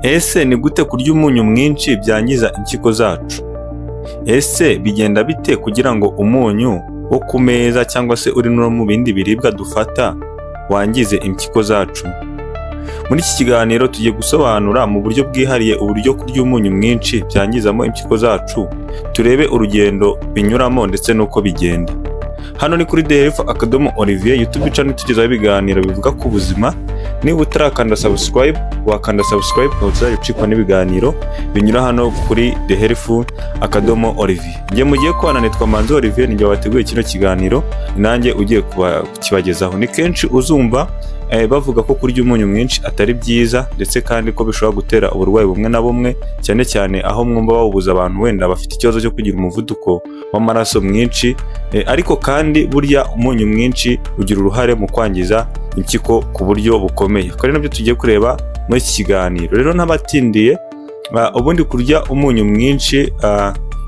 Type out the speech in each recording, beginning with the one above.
Ese ni gute kurya umunyu mwinshi byangiza impyiko zacu? Ese bigenda bite kugira ngo umunyu wo ku meza cyangwa se uri no mu bindi biribwa dufata wangize impyiko zacu? Muri iki kiganiro tugiye gusobanura mu buryo bwihariye uburyo kurya umunyu mwinshi byangizamo impyiko zacu, turebe urugendo binyuramo ndetse n'uko bigenda. Hano ni kuri The Akadomo Olivier, YouTube channel itugezaho ibiganiro bivuga ku buzima. Niba utarakanda subscribe, wakanda subscribe ukaba utazajya ucikwa n'ibiganiro binyura hano kuri The Health Akadomo Olivier. Njye mugiye kubana nitwa Manzi Olivier, ninjye wateguye kino kiganiro, ni nanjye ugiye kukibagezaho. Ni kenshi uzumva bavuga ko kurya umunyu mwinshi atari byiza, ndetse kandi ko bishobora gutera uburwayi bumwe na bumwe, cyane cyane aho mwumva bawubuza abantu wenda bafite ikibazo cyo kugira umuvuduko w'amaraso mwinshi. Ariko kandi burya umunyu mwinshi ugira uruhare mu kwangiza impyiko ku buryo bukomeye, akaba ari nabyo tugiye kureba muri iki kiganiro. Rero ntabatindiye, ubundi kurya umunyu mwinshi,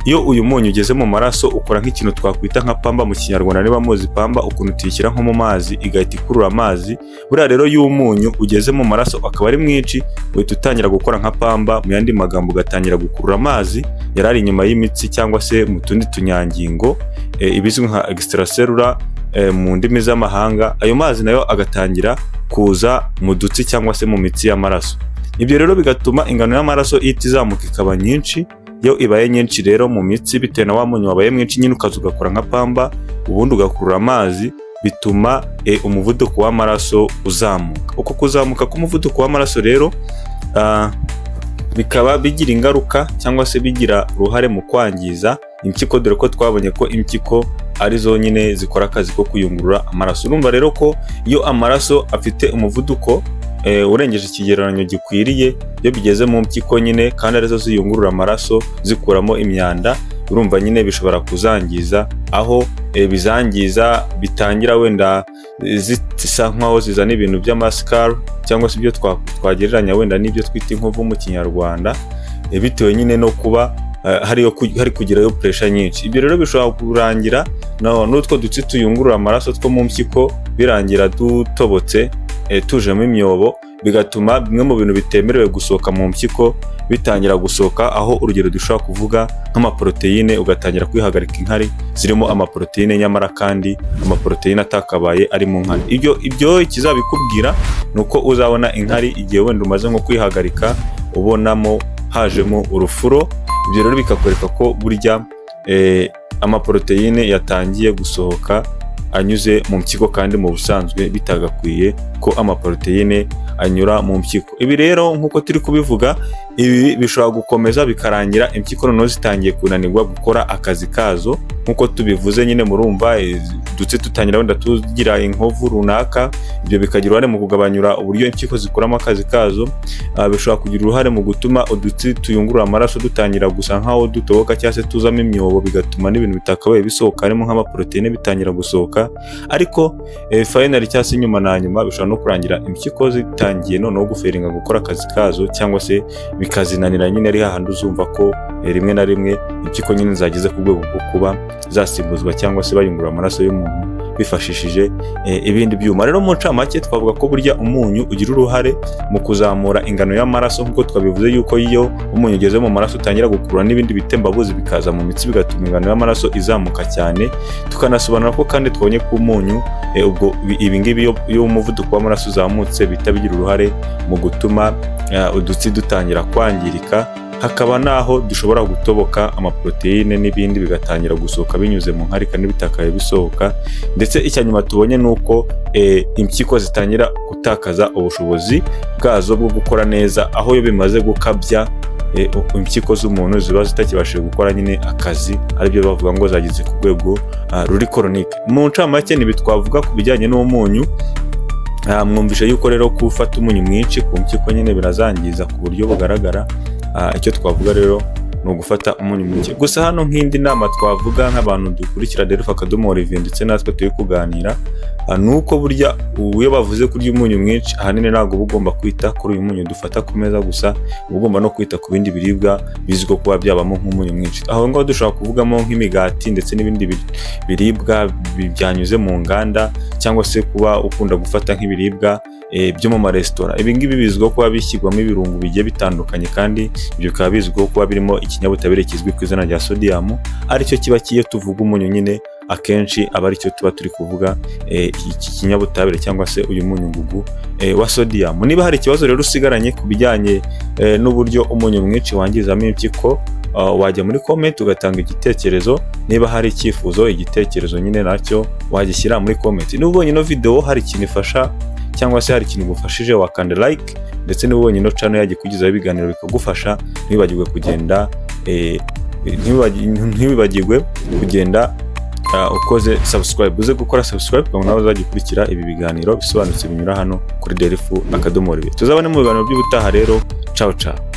iyo uyu munyu ugeze mu maraso ukora nk'ikintu twakwita nka pamba mu Kinyarwanda. Niba muzi pamba, ukuntu tuyishyira nko mu mazi igahita ikurura amazi, buriya rero iyo umunyu ugeze mu maraso akaba ari mwinshi, uhita utangira gukora nka pamba. Mu yandi magambo, ugatangira gukurura amazi yari ari inyuma y'imitsi cyangwa se mu tundi tunyangingo, ibizwi nka extracellular mu ndimi z'amahanga. Ayo mazi nayo agatangira kuza mu dutsi cyangwa se mu mitsi y'amaraso. Ibyo rero bigatuma ingano y'amaraso ihita izamuka ikaba nyinshi. Iyo ibaye nyinshi rero mu mitsi, bitewe na wa munyu wabaye mwinshi nyine, ukaza ugakora nka pamba, ubundi ugakurura amazi, bituma umuvuduko w'amaraso uzamuka. Uko kuzamuka k'umuvuduko w'amaraso rero bikaba bigira ingaruka cyangwa se bigira uruhare mu kwangiza impyiko, dore ko twabonye ko impyiko ari zo nyine zikora akazi ko kuyungurura amaraso. Urumva rero ko iyo amaraso afite umuvuduko urengeje ikigereranyo gikwiriye, iyo bigeze mu mpyiko nyine kandi arizo ziyungurura amaraso zikuramo imyanda, urumva nyine bishobora kuzangiza. Aho bizangiza, bitangira wenda zisa nkaho zizana ibintu by'amasikari, cyangwa se ibyo twagereranya wenda n'ibyo twita inkovu mu Kinyarwanda, bitewe nyine no kuba hari kugerayo pressure nyinshi. Ibyo rero bishobora kurangira n'utwo dutsi tuyungurura amaraso two mu mpyiko birangira dutobotse, tujemo imyobo, bigatuma bimwe mu bintu bitemerewe gusohoka mu mpyiko bitangira gusohoka. Aho urugero dushobora kuvuga nk'amaporoteyine, ugatangira kwihagarika inkari zirimo amaporoteyine, nyamara kandi amaporoteyine atakabaye ari mu nkari. Ibyo ikizabikubwira ni uko uzabona inkari igihe wenda umaze nko kwihagarika ubonamo hajemo urufuro. Ibyo rero bikakwereka ko burya amaporoteyine yatangiye gusohoka anyuze mu mpyiko, kandi mu busanzwe bitagakwiye ko amaporoteyine anyura mu mpyiko. Ibi rero, nk'uko turi kubivuga, ibi bishobora gukomeza bikarangira impyiko noneho zitangiye kunanirwa gukora akazi kazo. Nk'uko tubivuze nyine, murumva udutsi tutangira wenda tugira inkovu runaka, ibyo bikagira uruhare mu kugabanyura uburyo impyiko zikoramo akazi kazo. Bishobora kugira uruhare mu gutuma udutsi tuyungurura amaraso dutangira gusa nkaho dutoboka cyangwa se tuzamo imyobo, bigatuma n'ibintu bitakabaye bisohoka, harimo nk'amaporoteyine, bitangira gusohoka. Ariko finally, cyangwa se nyuma na nyuma, bishobora no kurangira impyiko zitangiye noneho gufailinga gukora akazi kazo, cyangwa se bikazinanira nyine, ari hahandi uzumva ko rimwe na rimwe impyiko nyine zageze ku rwego rwo kuba zasimbuzwa cyangwa se bayungurura amaraso y'umuntu bifashishije ibindi byuma. Rero mu ncamake twavuga ko burya umunyu ugira uruhare mu kuzamura ingano y'amaraso, nk'uko twabivuze yuko iyo umunyu ugeze mu maraso utangira gukurura n'ibindi bitembabuzi bikaza mu mitsi, bigatuma ingano y'amaraso izamuka cyane. Tukanasobanura ko kandi twabonye ko umunyu ubwo ibi ngibi, iyo umuvuduko w'amaraso uzamutse, bihita bigira uruhare mu gutuma udutsi dutangira kwangirika, hakaba n'aho dushobora gutoboka, amaporoteyine n'ibindi bigatangira gusohoka binyuze mu nkari kandi bitakaye bisohoka. Ndetse icya nyuma tubonye ni uko impyiko zitangira gutakaza ubushobozi bwazo bwo gukora neza, aho iyo bimaze gukabya impyiko z'umuntu ziba zitakibashije gukora nyine akazi, aribyo bavuga ngo zageze ku rwego ruri chronique. Mu ncamake nibi twavuga ku bijyanye n'umunyu. Mwumvishe yuko rero gufata umunyu mwinshi ku mpyiko nyine birazangiza ku buryo bugaragara. Icyo twavuga rero ni ugufata umunyu muke gusa. Hano nk'indi nama twavuga nk'abantu dukurikira Delphi Akadomo Olivier ndetse natwe turi kuganira, ni uko burya iyo bavuze kurya umunyu mwinshi, ahanini ntabwo uba ugomba kwita kuri uyu munyu dufata ku meza gusa, uba ugomba no kwita ku bindi biribwa bizwiho kuba byabamo nk'umunyu mwinshi. Aho ngaho dushobora kuvugamo nk'imigati ndetse n'ibindi biribwa byanyuze mu nganda, cyangwa se kuba ukunda gufata nk'ibiribwa. byo mu maresitora. Ibi ngibi bizwiho kuba bishyirwamo ibirungo bigiye bitandukanye, kandi ibyo bikaba bizwiho kuba birimo ikinyabutabire kizwi ku izina rya sodium, aricyo kiba kiyo tuvuga umunyu nyine, akenshi aba aricyo tuba turi kuvuga, iki kinyabutabire cyangwa se uyu munyungugu wa sodium. Niba hari ikibazo rero usigaranye ku bijyanye n'uburyo umunyu mwinshi wangizamo impyiko, wajya muri comment ugatanga igitekerezo. Niba hari icyifuzo, igitekerezo nyine nacyo wagishyira muri comment. Niba ubonye ino video hari ikintu ifasha cyangwa se hari ikintu igufashije, wakanda like, ndetse niba ubonye ino channel yajya ikugezaho ibiganiro bikagufasha, ntiwibagirwe kugenda ukoze subscribe. Uze gukora subscribe kugira ngo nawe uzajye ukurikira ibi biganiro bisobanutse binyura hano kuri Derifu akadomo. Tuzabone mu biganiro by'ubutaha rero. Ciao ciao.